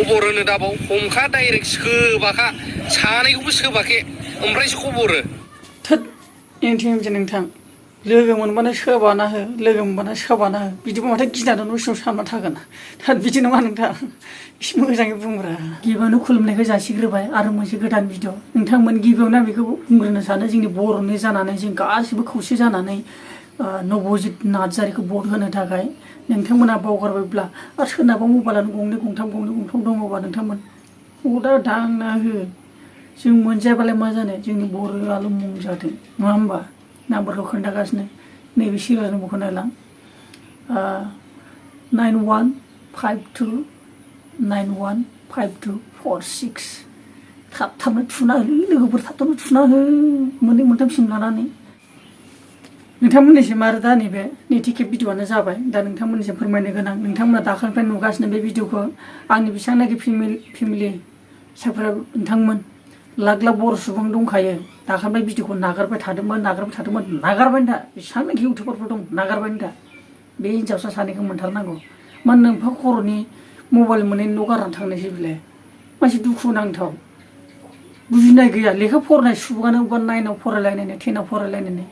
खबर होनो दाबाव हमखा डाइरेक्ट सोबाखा सानैखौबो सोबाखे ओमफ्रायसो खबर हो थोद एंथि नोंथां लोगो मोनबानो सोबाना हो लोगो मोनबानो सोबाना हो बिदिबा माथो गिनानै न' सिङाव सानना थागोन बिदि नङा नोंथां एसे मोजाङै बुंब्रा गिबियावनो खुलुमनायखौ जासिग्रोबाय आरो मोनसे गोदान भिडिअ नोंथांमोन गिबियावनो आं बेखौ बुंग्रोनो सानो जोंनि बर'नि जानानै जों गासिबो खौसे जानानै नबजित नार्जारिखौ भट होनो थाखाय नोंथांमोना बावगारबायब्ला आरो सोरनाबा मबाइलानो गंनै गंथाम दङबा नोंथांमोन भटआ दांना हो जों मोनजायाबालाय मा जानो जोंनि बर'आल' मुं जाथों नङा होमबा नाम्बारखौ खोन्थागासिनो नैबे सिरियाल नम्बरखौ नायलां 9152915246 थाबनो थुना हो लोगोफोर थाबनो थुना हो मोननै मोनथामसिम लानानै नोंथांमोननिसिम आरो दा नैबे नैथि खेब भिडिअआनो जाबाय दा नोंथांमोननिसिम फोरमायनो गोनां नोंथांमोना दाखालिनिफ्राय नुगासिनो बे भिडिअखौ आंनि बेसेबांनाखि फेमिलि साफोरा नोंथांमोन लाख लाख बर' सुबुं दंखायो दाखालिनिफ्राय भिडिअखौ नागारबाय थादोंमोन नागारबाय था बेसेबांनाखि इउटुबारफोर दं नागारबाय था बे हिन्जावसा सानैखौ मोनथारनांगौ मानो नोंफा खर'नि मबाइल मोननायनि न' गारनानै थांनायसै बिलाय मानसि दुखु नांथाव बुजिनाय गैया लेखा फरायनाय सुबुङानो अबेबा 9आव फरायलायनाय 10आव फरायलायनाय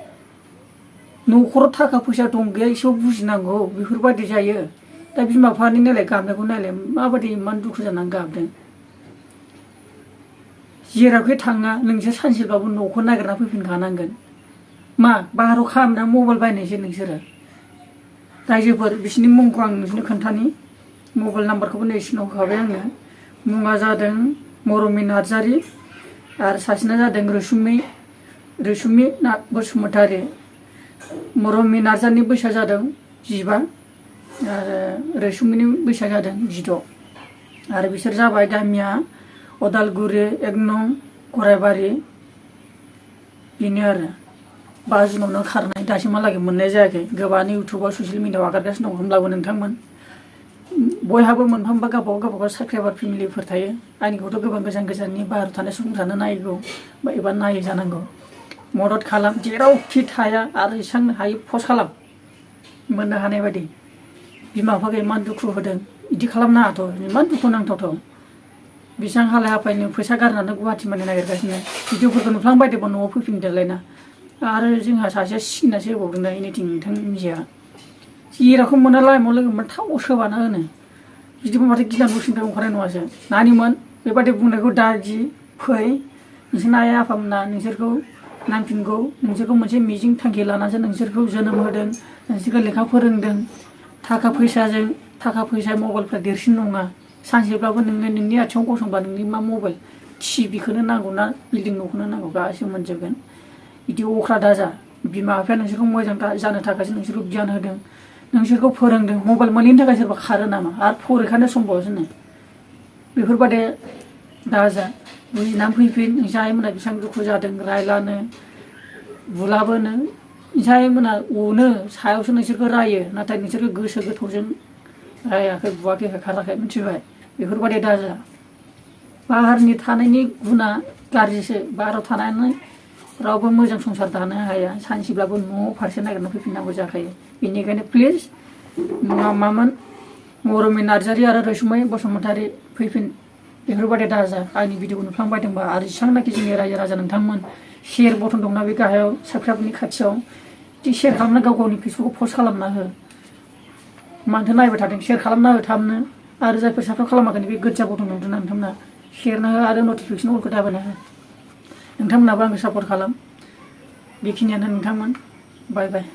न'खराव थाखा फैसा दं गैया एसेबां बुजिनांगौ बेफोरबायदि जायो दा बिमा बिफानि नायलाय गाबनायखौ नायलाय माबायदि इमान दुखु जानानै गाबदों जेरावखि थाङा नोंसोर सानसेबाबो न'खौ नागिरना फैफिनखानांगोन मा बाहेरायाव खालामना मबाइल बायनायसो नोंसोरो रायजोफोर बिसिनि मुंखौ आं नोंसोरनो खोन्थानि मबाइल नाम्बारखौबो नै सिनाव होखाबाय आङो मुङा जादों मरमि नार्जारि आरो सासेना जादों रैसुमि बसुमतारि मरमि नार्जारिनि बैसोआ जादों 15 आरो रैसुमिनि बैसोआ जादों 16 आरो बिसोर जाबाय गामिया अदालगुरि 1 नं गरायबारि बेनो आरो 5 जुनावनो खारनाय दासिमहालागै मोननाय जायाखै गोबांनि इउटुबाव ससियेल मिडियाआव आगारगासिनो दं होमब्लाबो नोंथांमोन बयहाबो मोनफांबा गावबागाव साख्रियाबाद फेमिलिफोर थायो आंनिखौथ' गोबां गोजाननि बाहेरायाव थानाय सुबुंफ्रानो नायगौ एबा नायो जानांगौ मदद खालाम जेरावखि थाया आरो एसेबां हायो पस्ट खालाम मोननो हानाय बायदि बिमा बिफाखौ इमान दुखु होदों बिदि खालामनाङाथ' इमान दुखु नांथावथाव बेसेबां हालाय हाफायनो फैसा गारनानै गुवाहाटि मानि नागिरगासिनो भिडिअफोरखौ नुफ्लांबायदोंबा न'आव फैफिनदेरलायना आरो जोंहा सासेया सिगिनासो होबावदों दा एनिथिं नोंथां मिजिया जेरावखौ मोना लाइमाव लोगो मोन थाव सोबाना होनो बिदिबो माथो गिनानै उसुंनिफ्राय ओंखारनाय नङासो नानिमोन बेबादि बुंनायखौ दाजि फै नोंसोरनि आइ आफामोना नोंसोरखौ नांफिनगौ नोंसोरखौ मोनसे मिजिं थांखि लानानैसो नोंसोरखौ जोनोम होदों नोंसोरखौ लेखा फोरोंदों थाखा फैसा मबाइलफ्रा देरसिन नङा सानसेब्लाबो नोंनि आथिङाव गसंबा नोंनि मा मबाइल टिभिखौनो नांगौ ना बिल्डिं न'खौनो नांगौ गासिबो मोनजोबगोन बिदि अख्रा दाजा बिमा बिफाया नोंसोरखौ मोजां जानो थाखायसो नोंसोरखौ गियान होदों नोंसोरखौ फोरोंदों मबाइल मोनैनि थाखाय सोरबा खारो नामा आरो फरिखानो समबावसोनो बेफोरबादि दाजा बुजिनानै फैफिन नोंसोर आइमोना बेसेबां दुखु जादों रायलानो बुलाबोनो नोंसोर आइमोना अनो सायावसो नोंसोरखौ रायो नाथाय नोंसोरखौ गोसो गोथौजों रायाखै बुवाखै होखाराखै मिथिबाय बेफोरबादि दाजा बाहेरनि थानायनि गुना गाज्रिसो बाहेरायाव थानानै रावबो मोजां संसार दानो हाया सानसेब्लाबो न' फारसे नागिरना फैफिननांगौ जाखायो बेनिखायनो प्लिज मामोन मरमि नार्जारि आरो रैसुमै बसुमतारि फैफिन बेफोरबादि दाजा आंनि भिडिअखौ नुफ्लांबायदोंबा आरो जेसेबांनाखि जोंनि रायजो राजा नोंथांमोन शेयार बटन दंना बे गाहायाव साबस्क्राइबनि खाथियाव बिदि शेयार खालामना गावनि फेसबुकआव पस्ट खालामना हो मानोथो नायबाय थादों शेयार खालामना हो थाबनो आरो जायफोर साबस्क्राइब खालामाखै बे गोजा बटन दंना नोंथांमोना शेयारना हो आरो नटिफिकेसन अलखौ दाबायना हो नोंथांमोनाबो आंखौ सापर्ट खालाम बेखिनियानो नोंथांमोन बाय बाय